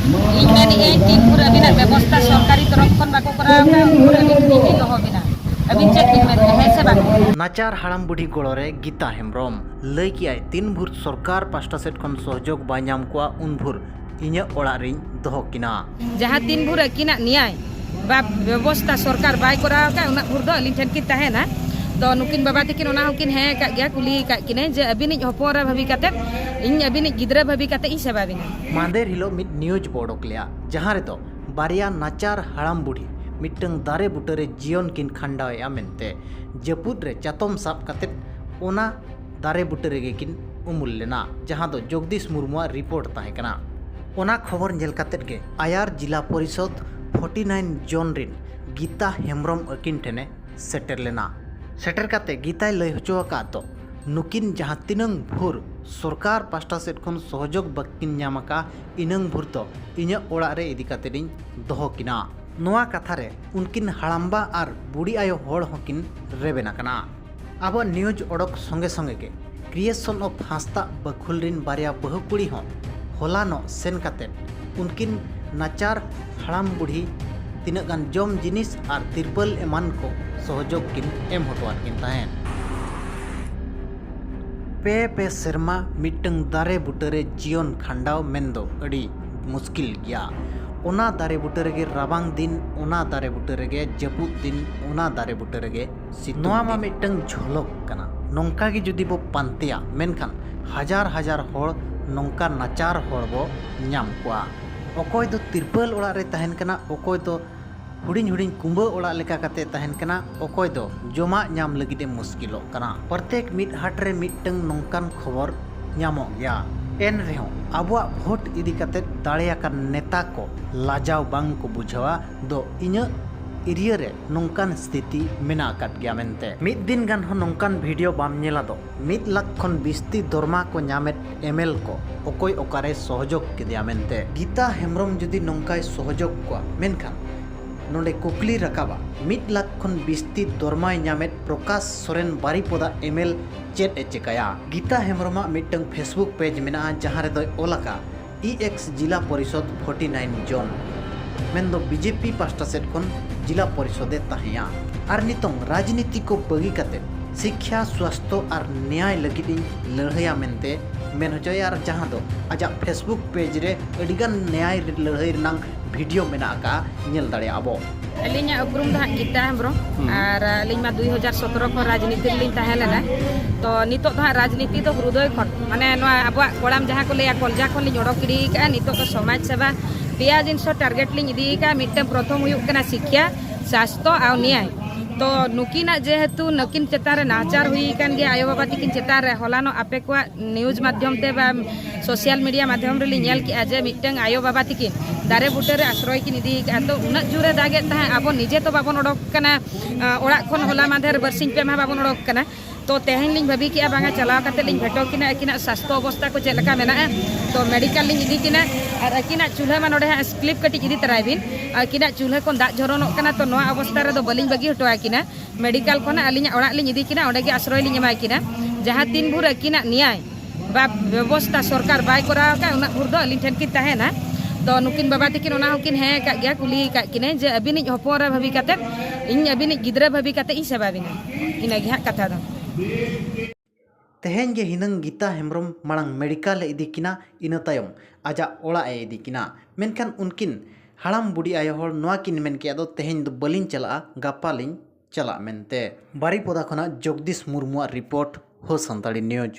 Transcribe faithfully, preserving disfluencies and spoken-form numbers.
ᱤᱧ ᱢᱮᱱᱮᱫ ᱟᱹᱧ, ᱛᱤᱱ ᱵᱷᱳᱨ ᱟᱹᱵᱤᱱᱟᱜ ᱵᱮᱵᱚᱥᱛᱷᱟ ᱥᱚᱨᱠᱟᱨᱤ ᱛᱚᱨᱚᱯ ᱠᱷᱚᱱ ᱵᱟᱠᱚ ᱠᱚᱨᱟᱣ ᱠᱟᱜᱼᱟ, ᱩᱱ ᱵᱷᱳᱨ ᱟᱹᱵᱤᱱ ᱴᱷᱤᱠ ᱞᱤᱧ ᱫᱚᱦᱚ ᱵᱤᱱᱟ᱾ ᱟᱹᱵᱤᱱ ᱪᱮᱫ ᱵᱤᱱ ᱢᱮᱱᱮᱫᱼᱟ, ᱦᱮᱸ ᱥᱮ ᱵᱟᱝ? ᱱᱟᱪᱟᱨ ᱦᱟᱲᱟᱢ ᱵᱩᱰᱷᱤ ᱜᱚᱲᱚ ᱨᱮ ᱜᱤᱛᱟ ᱦᱮᱢᱵᱨᱚᱢ ᱞᱟᱹᱭ ᱠᱮᱜᱼᱟᱭ, ᱛᱤᱱ ᱵᱷᱳᱨ ᱥᱚᱨᱠᱟᱨ ᱯᱟᱥᱴᱟ ᱥᱮᱫ ᱠᱷᱚᱱ ᱥᱚᱦᱚᱡᱳᱜᱽ ᱵᱟᱭ ᱧᱟᱢ ᱠᱚᱣᱟ, ᱩᱱ ᱵᱷᱳᱨ ᱤᱧᱟᱹᱜ ᱚᱲᱟᱜ ᱨᱤᱧ ᱫᱚᱦᱚ ᱠᱤᱱᱟ᱾ ᱡᱟᱦᱟᱸ ᱛᱤᱱ ᱵᱷᱳᱨ ᱟᱹᱠᱤᱱᱟᱜ ᱱᱮᱭᱟᱭ ᱵᱟ ᱵᱮᱵᱚᱥᱛᱷᱟ ᱥᱚᱨᱠᱟᱨ ᱵᱟᱭ ᱠᱚᱨᱟᱣ ᱟᱠᱟᱫ, ᱩᱱᱟᱹᱜ ᱵᱷᱳᱨ ᱫᱚ ᱟᱹᱞᱤᱧ ᱴᱷᱮᱱ ᱠᱤᱱ ᱛᱟᱦᱮᱱᱟ᱾ ᱛᱚ ᱱᱩᱠᱤᱱ ᱵᱟᱵᱟ ᱛᱟᱹᱠᱤᱱ ᱚᱱᱟ ᱦᱚᱸᱠᱤᱱ ᱦᱮᱸ ᱟᱠᱟᱫ ᱜᱮᱭᱟ, ᱠᱩᱞᱤ ᱟᱠᱟᱫ ᱠᱤᱱᱟᱹᱧ ᱡᱮ ᱟᱹᱵᱤᱱᱤᱡ ᱦᱚᱯᱚᱱ ᱮᱨᱟ ᱵᱷᱟᱹᱵᱤ ᱠᱟᱛᱮᱫ, ᱤᱧ ᱟᱹᱵᱤᱱᱤᱡ ᱜᱤᱫᱽᱨᱟᱹ ᱵᱷᱟᱹᱵᱤ ᱠᱟᱛᱮᱫ ᱤᱧ ᱥᱮᱵᱟ ᱵᱤᱱᱟ᱾ ᱢᱟᱫᱮᱨ ᱦᱤᱞᱳᱜ ᱢᱤᱫ ᱱᱤᱭᱩᱡᱽ ᱵᱚ ᱚᱰᱚᱠ ᱞᱮᱜᱼᱟ, ᱡᱟᱦᱟᱸ ᱨᱮᱫᱚ ᱵᱟᱨᱭᱟ ᱱᱟᱪᱟᱨ ᱦᱟᱲᱟᱢ ᱵᱩᱰᱷᱤ ᱢᱤᱫᱴᱟᱝ ᱫᱟᱨᱮ ᱵᱩᱴᱟᱹᱨᱮ ᱡᱤᱭᱚᱱ ᱠᱤᱱ ᱠᱷᱟᱸᱰᱟᱣᱮᱫᱼᱟ ᱢᱮᱱᱛᱮ ᱡᱟᱹᱯᱩᱫ ᱨᱮ ᱪᱟᱛᱚᱢ ᱥᱟᱵ ᱠᱟᱛᱮᱫ ᱚᱱᱟ ᱫᱟᱨᱮ ᱵᱩᱴᱟᱹ ᱨᱮᱜᱮ ᱠᱤᱱ ᱩᱢᱩᱞ ᱞᱮᱱᱟ, ᱡᱟᱦᱟᱸ ᱫᱚ ᱡᱚᱜᱽᱫᱤᱥ ᱢᱩᱨᱢᱩᱣᱟᱜ ᱨᱤᱯᱳᱨᱴ ᱛᱟᱦᱮᱸ ᱠᱟᱱᱟ᱾ ᱚᱱᱟ ᱠᱷᱚᱵᱚᱨ ᱧᱮᱞ ᱠᱟᱛᱮᱫ ᱜᱮ ᱟᱭᱟᱨ ᱡᱤᱞᱟ ᱯᱚᱨᱤᱥᱚᱫᱽ ᱯᱷᱳᱨᱴᱤ ᱱᱟᱭᱤᱱ ᱡᱳᱱ ᱨᱤᱱ ᱜᱤᱛᱟ ᱦᱮᱢᱵᱨᱚᱢ ᱟᱹᱠᱤᱱ ᱴᱷᱮᱱᱮ ᱥᱮᱴᱮᱨ ᱞᱮᱱᱟ᱾ ᱥᱮᱴᱮᱨ ᱠᱟᱛᱮ ᱜᱤᱛᱟᱭ ᱞᱟᱹᱭ ᱦᱚᱪᱚ ᱟᱠᱟᱫ ᱫᱚ, ᱱᱩᱠᱤᱱ ᱡᱟᱦᱟᱸ ᱛᱤᱱᱟᱹᱝ ᱵᱷᱳᱨ ᱥᱚᱨᱠᱟᱨ ᱯᱟᱥᱴᱟ ᱥᱮᱫ ᱠᱷᱚᱱ ᱥᱚᱦᱚᱡᱳᱜᱽ ᱵᱟᱹᱠᱤᱱ ᱧᱟᱢ ᱟᱠᱟᱫ, ᱤᱱᱟᱹᱝ ᱵᱷᱳᱨ ᱫᱚ ᱤᱧᱟᱹᱜ ᱚᱲᱟᱜ ᱨᱮ ᱤᱫᱤ ᱠᱟᱛᱮᱫ ᱤᱧ ᱫᱚᱦᱚ ᱠᱤᱱᱟ᱾ ᱱᱚᱣᱟ ᱠᱟᱛᱷᱟ ᱨᱮ ᱩᱱᱠᱤᱱ ᱦᱟᱲᱟᱢᱵᱟ ᱟᱨ ᱵᱩᱰᱷᱤ ᱟᱭᱳ ᱦᱚᱲ ᱦᱚᱸᱠᱤᱱ ᱨᱮᱵᱮᱱ ᱟᱠᱟᱱᱟ᱾ ᱟᱵᱚᱣᱟᱜ ᱱᱤᱭᱩᱡᱽ ᱚᱰᱚᱠ ᱥᱚᱸᱜᱮ ᱥᱚᱸᱜᱮ ᱜᱮ Creation of ᱦᱟᱸᱥᱫᱟᱜ ᱵᱟᱹᱠᱷᱩᱞ ᱨᱤᱱ ᱵᱟᱨᱭᱟ ᱵᱟᱹᱦᱩ ᱠᱩᱲᱤ ᱦᱚᱸ ᱦᱚᱞᱟᱱᱚᱜ ᱥᱮᱱ ᱠᱟᱛᱮᱫ ᱩᱱᱠᱤᱱ ᱱᱟᱪᱟᱨ ᱦᱟᱲᱟᱢ ᱵᱩᱲᱦᱤ ᱛᱤᱱᱟᱹᱜ ᱜᱟᱱ ᱡᱚᱢ ᱡᱤᱱᱤᱥ ᱟᱨ ᱛᱤᱨᱯᱟᱹᱞ ᱮᱢᱟᱱ ᱠᱚ ᱥᱚᱦᱚᱡᱳᱜᱽ ᱠᱤᱱ ᱮᱢ ᱦᱚᱴᱚᱣᱟᱫ ᱠᱤᱱ ᱛᱟᱦᱮᱸᱫ᱾ ᱯᱮ ᱯᱮ ᱥᱮᱨᱢᱟ ᱢᱤᱫᱴᱟᱝ ᱫᱟᱨᱮ ᱵᱩᱴᱟᱹᱨᱮ ᱡᱤᱭᱚᱱ ᱠᱷᱟᱸᱰᱟᱣ ᱢᱮᱱᱫᱚ ᱟᱹᱰᱤ ᱢᱩᱥᱠᱤᱞ ᱜᱮᱭᱟ᱾ ᱚᱱᱟ ᱫᱟᱨᱮ ᱵᱩᱴᱟᱹ ᱨᱮᱜᱮ ᱨᱟᱵᱟᱝ ᱫᱤᱱ, ᱚᱱᱟ ᱫᱟᱨᱮ ᱵᱩᱴᱟᱹ ᱨᱮᱜᱮ ᱡᱟᱹᱯᱩᱫ ᱫᱤᱱ, ᱚᱱᱟ ᱫᱟᱨᱮ ᱵᱩᱴᱟᱹ ᱨᱮᱜᱮ ᱥᱤᱛᱩᱝ ᱱᱚᱣᱟ ᱢᱟ ᱫᱤᱱ᱾ ᱢᱤᱫᱴᱟᱝ ᱡᱷᱚᱞᱚᱠ ᱠᱟᱱᱟ᱾ ᱱᱚᱝᱠᱟ ᱜᱮ ᱡᱩᱫᱤ ᱵᱚ ᱯᱟᱱᱛᱮᱭᱟ, ᱢᱮᱱᱠᱷᱟᱱ ᱦᱟᱡᱟᱨ ᱦᱟᱡᱟᱨ ᱦᱚᱲ ᱱᱚᱝᱠᱟ ᱱᱟᱪᱟᱨ ᱦᱚᱲ ᱵᱚ ᱧᱟᱢ ᱠᱚᱣᱟ᱾ ᱚᱠᱚᱭ ᱫᱚ ᱛᱤᱨᱯᱟᱹᱞ ᱚᱲᱟᱜ ᱨᱮ ᱛᱟᱦᱮᱱ ᱠᱟᱱᱟ, ᱚᱠᱚᱭ ᱫᱚ ᱦᱩᱰᱤᱧ ᱦᱩᱰᱤᱧ ᱠᱩᱸᱵᱟᱹ ᱚᱲᱟᱜ ᱞᱮᱠᱟ ᱠᱟᱛᱮ ᱛᱟᱦᱮᱱ ᱠᱟᱱᱟ, ᱚᱠᱚᱭ ᱫᱚ ᱡᱚᱢᱟᱜ ᱧᱟᱢ ᱞᱟᱹᱜᱤᱫ ᱮ ᱢᱩᱥᱠᱤᱞᱚᱜ ᱠᱟᱱᱟ᱾ ᱯᱨᱚᱛᱮᱠ ᱢᱤᱫ ᱦᱟᱴ ᱨᱮ ᱢᱤᱫᱴᱟᱝ ᱱᱚᱝᱠᱟᱱ ᱠᱷᱚᱵᱚᱨ ᱧᱟᱢᱚᱜ ᱜᱮᱭᱟ᱾ ᱮᱱ ᱨᱮᱦᱚᱸ ᱟᱵᱚᱣᱟᱜ ᱵᱷᱳᱴ ᱤᱫᱤ ᱠᱟᱛᱮ ᱫᱟᱲᱮᱭᱟᱠᱟᱱ ᱱᱮᱛᱟ ᱠᱚ ᱞᱟᱡᱟᱣ ᱵᱟᱝ ᱠᱚ ᱵᱩᱡᱷᱟᱹᱣᱟ ᱫᱚ ᱤᱧᱟᱹᱜ ᱮᱨᱤᱭᱟ ᱨᱮ ᱱᱚᱝᱠᱟᱱ ᱥᱛᱷᱤᱛᱤ ᱢᱮᱱᱟᱜ ᱟᱠᱟᱫ ᱜᱮᱭᱟ ᱢᱮᱱᱛᱮ᱾ ᱢᱤᱫ ᱫᱤᱱ ᱜᱟᱱ ᱦᱚᱸ ᱱᱚᱝᱠᱟᱱ ᱵᱷᱤᱰᱤᱭᱳ ᱵᱟᱢ ᱧᱮᱞᱟ ᱫᱚ ᱢᱤᱫ ᱞᱟᱠᱷ ᱠᱷᱚᱱ ᱵᱤᱥᱛᱤ ᱫᱚᱨᱢᱟ ᱠᱚ ᱧᱟᱢᱮᱫ ᱮᱢᱮᱞ ᱠᱚ ᱚᱠᱚᱭ ᱚᱠᱟᱨᱮ ᱥᱚᱦᱚᱡᱳᱜᱽ ᱠᱮᱫᱮᱭᱟ ᱢᱮᱱᱛᱮ᱾ ᱜᱤᱛᱟ ᱦᱮᱢᱵᱨᱚᱢ ᱡᱩᱫᱤ ᱱᱚᱝᱠᱟᱭ ᱥᱚᱦᱚᱡᱳᱜᱽ ᱠᱚᱣᱟ, ᱢᱮᱱᱠᱷᱟᱱ ᱱᱚᱰᱮ ᱠᱩᱠᱞᱤ ᱨᱟᱠᱟᱵᱟ, ᱢᱤᱫ ᱞᱟᱠᱷ ᱠᱷᱚᱱ ᱵᱤᱥᱛᱤ ᱫᱚᱨᱢᱟᱭ ᱧᱟᱢᱮᱫ ᱯᱨᱚᱠᱟᱥ ᱥᱚᱨᱮᱱ ᱵᱟᱨᱤᱯᱚᱫᱟ ᱮᱢᱮᱞ ᱪᱮᱫ ᱮ ᱪᱮᱠᱟᱭᱟ? ᱜᱤᱛᱟ ᱦᱮᱢᱵᱨᱚᱢᱟᱜ ᱢᱤᱫᱴᱟᱝ Facebook ᱯᱮᱡᱽ ᱢᱮᱱᱟᱜᱼᱟ, ᱡᱟᱦᱟᱸ ᱨᱮᱫᱚᱭ ᱚᱞ ᱟᱠᱟᱫ, ᱤ ᱮᱠᱥ ᱡᱤᱞᱟ ᱯᱚᱨᱤᱥᱚᱫ ᱯᱷᱳᱨᱴᱤ ᱱᱟᱭᱤᱱ ᱡᱚᱱ, ᱢᱮᱱᱫᱚ ᱵᱤᱡᱮᱯᱤ ᱯᱟᱦᱴᱟ ᱥᱮᱫ ᱠᱷᱚᱱ ᱡᱤᱞᱟ ᱯᱚᱨᱤᱥᱚᱫ ᱮ ᱛᱟᱦᱮᱸᱭᱟ᱾ ᱟᱨ ᱱᱤᱛᱚᱝ ᱨᱟᱡᱽᱱᱤᱛᱤ ᱠᱚ ᱵᱟᱹᱜᱤ ᱠᱟᱛᱮ ᱥᱤᱠᱠᱷᱟ, ᱥᱣᱟᱥᱛᱷᱚ ᱟᱨ ᱱᱮᱭᱟᱭ ᱞᱟᱹᱜᱤᱫ ᱤᱧ ᱞᱟᱹᱲᱦᱟᱹᱭᱟ ᱢᱮᱱᱛᱮ ᱢᱮᱱ ᱦᱚᱪᱚᱭᱟ᱾ ᱟᱨ ᱡᱟᱦᱟᱸ ᱫᱚ ᱟᱡᱟᱜ Facebook ᱯᱮᱡᱽ ᱨᱮ ᱟᱹᱰᱤᱜᱟᱱ ᱱᱮᱭᱟᱭ ᱞᱟᱹᱲᱦᱟᱹᱭ ᱨᱮᱱᱟᱜ ᱵᱷᱤᱰᱤᱭᱳ ᱢᱮᱱᱟᱜ ᱟᱠᱟᱫᱼᱟ, ᱧᱮᱞ ᱫᱟᱲᱮᱭᱟᱜᱼᱟ ᱵᱚ᱾ ᱟᱹᱞᱤᱧᱟᱜ ᱩᱯᱨᱩᱢ ᱫᱚ ᱦᱟᱸᱜ ᱜᱤᱛᱟ ᱦᱮᱢᱵᱨᱚᱢ᱾ ᱦᱩᱸ᱾ ᱟᱨ ᱟᱹᱞᱤᱧ ᱢᱟ ᱫᱩᱭ ᱦᱟᱡᱟᱨ ᱥᱚᱛᱨᱚ ᱠᱷᱚᱱ ᱨᱟᱡᱽᱱᱤᱛᱤ ᱨᱮᱞᱤᱧ ᱛᱟᱦᱮᱸ ᱞᱮᱱᱟ᱾ ᱛᱚ ᱱᱤᱛᱚᱜ ᱫᱚ ᱦᱟᱸᱜ ᱨᱟᱡᱽᱱᱤᱛᱤ ᱫᱚ ᱦᱨᱩᱫᱚᱭ ᱠᱷᱚᱱ, ᱢᱟᱱᱮ ᱱᱚᱣᱟ ᱟᱵᱚᱣᱟᱜ ᱠᱚᱲᱟᱢ ᱡᱟᱦᱟᱸ ᱠᱚ ᱞᱟᱹᱭᱟ ᱠᱚᱞᱡᱟ ᱠᱷᱚᱱ ᱞᱤᱧ ᱚᱰᱚᱠ ᱜᱤᱰᱤ ᱠᱟᱜᱼᱟ᱾ ᱱᱤᱛᱚᱜ ᱫᱚ ᱥᱚᱢᱟᱡᱽ ᱥᱮᱵᱟ ᱯᱮᱭᱟ ᱡᱤᱱᱤᱥ ᱦᱚᱸ ᱴᱟᱨᱜᱮᱴ ᱞᱤᱧ ᱤᱫᱤ ᱠᱟᱜᱼᱟ᱾ ᱢᱤᱫᱴᱟᱝ ᱯᱨᱚᱛᱷᱚᱢ ᱦᱩᱭᱩᱜ ᱠᱟᱱᱟ ᱥᱤᱠᱠᱷᱟ, ᱥᱟᱥᱛᱷᱚ ᱟᱨ ᱱᱮᱭᱟᱭ᱾ ᱛᱚ ᱱᱩᱠᱤᱱᱟᱜ ᱡᱮᱦᱮᱛᱩ ᱱᱩᱠᱤᱱ ᱪᱮᱛᱟᱱ ᱨᱮ ᱱᱟᱦᱟᱪᱟᱨ ᱦᱩᱭ ᱟᱠᱟᱱ ᱜᱮᱭᱟ ᱟᱭᱳ ᱵᱟᱵᱟ ᱛᱟᱹᱠᱤᱱ ᱪᱮᱛᱟᱱ ᱨᱮ, ᱦᱚᱞᱟᱱᱚᱜ ᱟᱯᱮ ᱠᱚᱣᱟᱜ ᱱᱤᱭᱩᱡᱽ ᱢᱟᱫᱽᱫᱷᱚᱢ ᱛᱮ ᱵᱟ ᱥᱳᱥᱟᱞ ᱢᱤᱰᱤᱭᱟ ᱢᱟᱫᱽᱫᱷᱚᱢ ᱨᱮᱞᱤᱧ ᱧᱮᱞ ᱠᱮᱜᱼᱟ ᱡᱮ ᱢᱤᱫᱴᱟᱝ ᱟᱭᱳ ᱵᱟᱵᱟ ᱛᱟᱹᱠᱤᱱ ᱫᱟᱨᱮ ᱵᱩᱴᱟᱹ ᱨᱮ ᱟᱥᱨᱚᱭ ᱠᱤᱱ ᱤᱫᱤ ᱠᱟᱜᱼᱟ᱾ ᱛᱚ ᱩᱱᱟᱹᱜ ᱡᱳᱨᱮ ᱫᱟᱜᱮᱫ ᱛᱟᱦᱮᱸᱫ, ᱟᱵᱚ ᱱᱤᱡᱮ ᱛᱚ ᱵᱟᱵᱚᱱ ᱚᱰᱚᱠ ᱠᱟᱱᱟ, ᱟᱸ, ᱚᱲᱟᱜ ᱠᱷᱚᱱ ᱦᱚᱞᱟ ᱢᱟᱫᱷᱮᱨ ᱵᱟᱨᱥᱤᱧ ᱯᱮ ᱢᱟᱦᱟ ᱵᱟᱵᱚᱱ ᱚᱰᱚᱠ ᱠᱟᱱᱟ᱾ ᱛᱚ ᱛᱮᱦᱮᱧ ᱞᱤᱧ ᱵᱷᱟᱹᱵᱤ ᱠᱮᱜᱼᱟ ᱵᱟᱝᱟ ᱪᱟᱞᱟᱣ ᱠᱟᱛᱮ ᱞᱤᱧ ᱵᱷᱮᱴᱚ ᱠᱤᱱᱟ, ᱟᱹᱠᱤᱱᱟᱜ ᱥᱟᱥᱛᱷᱚ ᱚᱵᱚᱥᱛᱟ ᱠᱚ ᱪᱮᱫ ᱞᱮᱠᱟ ᱢᱮᱱᱟᱜᱼᱟ᱾ ᱛᱚ ᱢᱮᱰᱤᱠᱟᱞ ᱞᱤᱧ ᱤᱫᱤ ᱠᱤᱱᱟ᱾ ᱟᱨ ᱟᱹᱠᱤᱱᱟᱜ ᱪᱩᱞᱦᱟᱹ ᱢᱟ ᱱᱚᱰᱮ ᱦᱟᱸᱜ ᱥᱠᱞᱤᱯ ᱠᱟᱹᱴᱤᱡ ᱤᱫᱤ ᱛᱚᱨᱟᱭ ᱵᱤᱱ᱾ ᱟᱹᱠᱤᱱᱟᱜ ᱪᱩᱞᱦᱟᱹ ᱠᱷᱚᱱ ᱫᱟᱜ ᱡᱷᱚᱨᱚᱱᱚᱜ ᱠᱟᱱᱟ, ᱛᱚ ᱱᱚᱣᱟ ᱚᱵᱚᱥᱛᱟ ᱨᱮᱫᱚ ᱵᱟᱹᱞᱤᱧ ᱵᱟᱹᱜᱤ ᱦᱚᱴᱚ ᱟᱹᱠᱤᱱᱟ᱾ ᱢᱮᱰᱤᱠᱟᱞ ᱠᱷᱚᱱᱟᱜ ᱟᱹᱞᱤᱧᱟᱜ ᱚᱲᱟᱜ ᱞᱤᱧ ᱤᱫᱤ ᱠᱤᱱᱟ, ᱚᱸᱰᱮ ᱜᱮ ᱟᱥᱨᱚᱭ ᱞᱤᱧ ᱮᱢᱟ ᱠᱤᱱᱟ᱾ ᱡᱟᱦᱟᱸ ᱛᱤᱱ ᱵᱷᱳᱨ ᱟᱹᱠᱤᱱᱟᱜ ᱱᱮᱭᱟᱭ ᱵᱟ ᱵᱮᱵᱚᱥᱛᱟ ᱥᱚᱨᱠᱟᱨ ᱵᱟᱭ ᱠᱚᱨᱟᱣ ᱟᱠᱟᱫ, ᱩᱱᱟᱹᱜ ᱵᱷᱳᱨ ᱫᱚ ᱟᱹᱞᱤᱧ ᱴᱷᱮᱱ ᱠᱤᱱ ᱛᱟᱦᱮᱱᱟ᱾ ᱛᱚ ᱱᱩᱠᱤᱱ ᱵᱟᱵᱟ ᱛᱟᱹᱠᱤᱱ ᱚᱱᱟ ᱦᱚᱸᱠᱤᱱ ᱦᱮᱸ ᱟᱠᱟᱫ ᱜᱮᱭᱟ, ᱠᱩᱞᱤ ᱟᱠᱟᱫ ᱠᱤᱱᱟᱹ ᱡᱮ ᱟᱹᱵᱤᱱᱤᱡ ᱦᱚᱯᱚᱱ ᱨᱮ ᱵᱷᱟᱹᱵᱤ ᱠᱟᱛᱮᱫ, ᱤᱧ ᱟᱹᱵᱤᱱᱤᱡ ᱜᱤᱫᱽᱨᱟᱹ ᱵᱷᱟᱹᱵᱤ ᱠᱟᱛᱮᱫ ᱤᱧ ᱥᱮᱵᱟ ᱵᱤᱱᱟ᱾ ᱤᱱᱟᱹ ᱜᱮ ᱦᱟᱸᱜ ᱠᱟᱛᱷᱟ ᱫᱚ᱾ ᱛᱮᱦᱮᱧ ᱜᱮ ᱦᱤᱱᱟᱹᱝ ᱜᱤᱛᱟ ᱦᱮᱢᱵᱨᱚᱢ ᱢᱟᱲᱟᱝ ᱢᱮᱰᱤᱠᱟᱞ ᱮ ᱤᱫᱤ ᱠᱤᱱᱟ, ᱤᱱᱟᱹ ᱛᱟᱭᱚᱢ ᱟᱡᱟᱜ ᱚᱲᱟᱜ ᱮ ᱤᱫᱤ ᱠᱤᱱᱟ᱾ ᱢᱮᱱᱠᱷᱟᱱ ᱩᱱᱠᱤᱱ ᱦᱟᱲᱟᱢ ᱵᱩᱰᱷᱤ ᱟᱭᱳ ᱦᱚᱲ ᱱᱚᱣᱟ ᱠᱤᱱ ᱢᱮᱱ ᱠᱮᱜᱼᱟ, "ᱫᱚ ᱛᱮᱦᱮᱧ ᱫᱚ ᱵᱟᱹᱞᱤᱧ ᱪᱟᱞᱟᱜᱼᱟ, ᱜᱟᱯᱟ ᱞᱤᱧ ᱪᱟᱞᱟᱜ" ᱢᱮᱱᱛᱮ᱾ ᱵᱟᱨᱤᱯᱚᱫᱟ ᱠᱷᱚᱱᱟᱜ ᱡᱚᱜᱽᱫᱤᱥ ᱢᱩᱨᱢᱩᱣᱟᱜ ᱨᱤᱯᱳᱨᱴ, ᱦᱳ ᱥᱟᱱᱛᱟᱲᱤ ᱱᱤᱭᱩᱡᱽ᱾